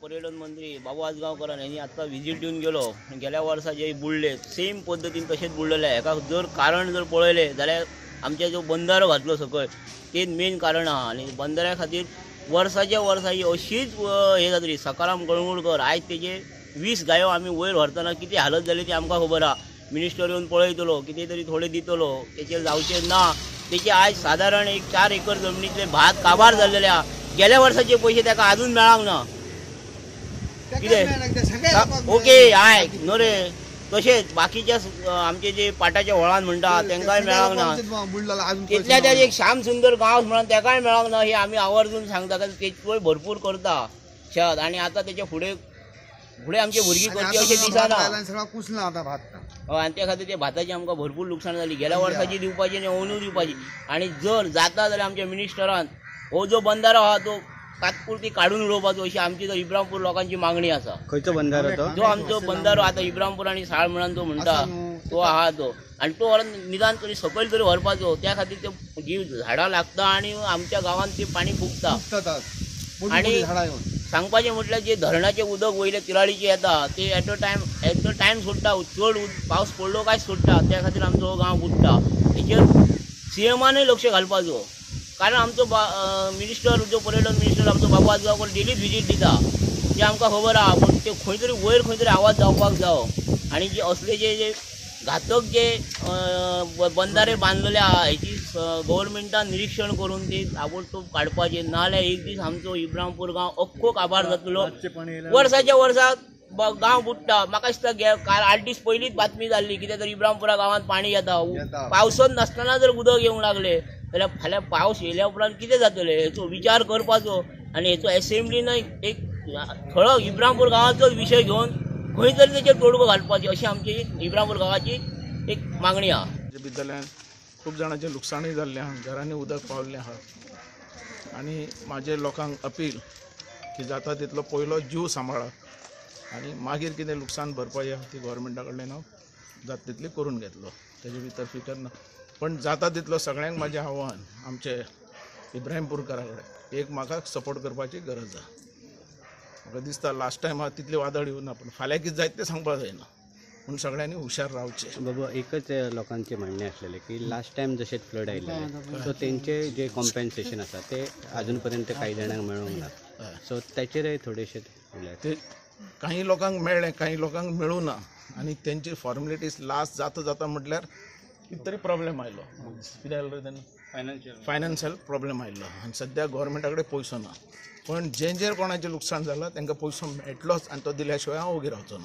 पर्यटन मंत्री बाबू आजगांवकरान यांनी आत्ता व्हिजीट दिवन गेलो. गेल्या वर्सा जे बुडले सेम पद्दतीन तशेंच बुडलेले. हेका जर कारण जर पळयलें जाल्यार आमचे जो बंदारो घातलो सकयल तें मेन कारण आहा. आनी बंदाऱ्या खातीर वर्साच्या वर्सा ही अशीच हे जातली. सकाराम कळंगूटकर आयज तेजे 20 गायो आमी वयर व्हरतना कितें हालत जाली ती आमकां खबर आहा. मिनिस्टर येवन पळयतलो, कितें तरी थोडें दितलो, तेचेर जावचें ना. तेचे आयज सादारण एक 4 एकर जमनीतले भात काबार जाल्लेले आहा. गेल्या वर्साचे पयशे ताका अजून मेळांक ना. कितें ओके आयक न्हू रे. तशेंच बाकीच्या आमचे जे पाटाच्या व्हळान म्हणटा तेंकांय मेळांक ना. तितल्या त्या एक श्याम सुंदर गांव म्हणून तेकाय मेळांक ना. हे आमी आवर्जून सांगता, कारण तेचोय भरपूर करता शेत. आनी आतां तेच्या फुडें फुडें आमचे भुरगीं करची अशें दिसना. आनी त्या खातीर ते भाताची आमकां भरपूर लुकसाण जाली. गेल्या वर्साची दिवपाची आनी अंदू दिवपाची. आनी जर जाता जाल्यार आमच्या मिनिस्टरान हो जो बंदारो आहा तो तात्पुरती काडून उडोवपाचो अशी आमची तो इब्रामपूर लोकांची मागणी आसा. खंयचो बंदारो तो? जो आमचो बंदारो आतां इब्रामपूर आनी साळ म्हणून जो म्हणटा तो आहा तो. आनी तो निदान तरी सकयल तरी व्हरपाचो. त्या खातीर ते जी झाडां लागता आनी आमच्या गांवांत ते पाणी फुगता. आनी सांगपाचें म्हटल्यार जे धरणाचें उदक वयले तिराळीचें येता ते एट अ टायम सोडटा. चड पावस पडलो काय सोडटा. त्या खातीर आमचो हो गांव बुडटा. हेचेर सीएमानूय लक्ष घालपाचो. कारण आमचो मिनिस्टर जो पर्यटन मिनिस्टर आमचो बाबू आजगांवकर डेलीच व्हिजीट दिता ते आमकां खबर आहा. पूण ते खंय तरी वयर खंय तरी आवाज जावपाक जावो. आनी जे असले जे जे घातक जे बंदारे बांदलेले आहा हेची गव्हर्मेंटान निरिक्षण करून ते ताबडतोब काडपाचे. नाजाल्यार एक दीस आमचो इब्रामपूर गांव अख्खो काबार जातलो. वर्साच्या वर्सा गांव बुडटा. म्हाका दिसता काल 8 दीस पयलींच बातमी जाल्ली कितें तरी इब्रामपुरा गांवांत पाणी येता. पावसच नासतना जर उदक येवंक लागलें जाल्यार फाल्यां पावस येयल्या उपरांत कितें जातलें हेचो विचार करपाचो. आनी हेचो एसेंब्लीन एक थळो इब्रामपूर गांवाचो विशय घेवन खंय तरी तेचेर तोडगो घालपाची अशी आमची इब्रामपूर गांवाची एक मागणी आहा. विद्यालयान खूब जाणांचें लुकसाणूय जाल्लें आहा, घरांनी उदक पावल्लें आहा. आनी म्हाजे लोकांक अपील की जाता तितलो पयलो जीव सांबाळा आनी मागीर कितें लुकसाण भरपाई आहा ती गव्हर्मेंटा कडल्यान हांव जाता तितली करून घेतलो, तेजे भितर फिकर ना. पण जाता तितलो सगळ्यांक म्हाजें आव्हान आमचे इब्राहिमपूरकारा कडेन एक म्हाका सपोर्ट करपाची गरज आहा. म्हाका दिसता लास्ट टायम हांव तितली वादळ येवना, पूण फाल्यां कितें जायत तें सांगपाक जायना, पूण सगळ्यांनी हुशार रावचें. बाबा एकच लोकांचें म्हणणें आसलेलें की लास्ट टायम जशें फ्लड आयिल्लें सो तेंचे जे कॉम्पेन्सेशन आसा ते अजून पर्यंत कांय जाणांक मेळूंक ना. सो ताचेरय थोडेशे उलयात. ते काही लोकांक मेळ्ळें, काही लोकांक मेळूं ना. आनी तेंची फॉर्मेलिटीज लास्ट जाता जाता म्हटल्यार कितें तरी प्रॉब्लेम आयलो. कितें आयलो तेन्ना फायनान्शियल प्रॉब्लेम आयलो. आनी सद्या गव्हर्मेंटा कडेन पयसो ना. पण जेंचेर कोणाचें लुकसाण जालां तांकां पयसो मेळटलोच आनी तो दिल्या शिवाय हांव ओगी रावचो ना.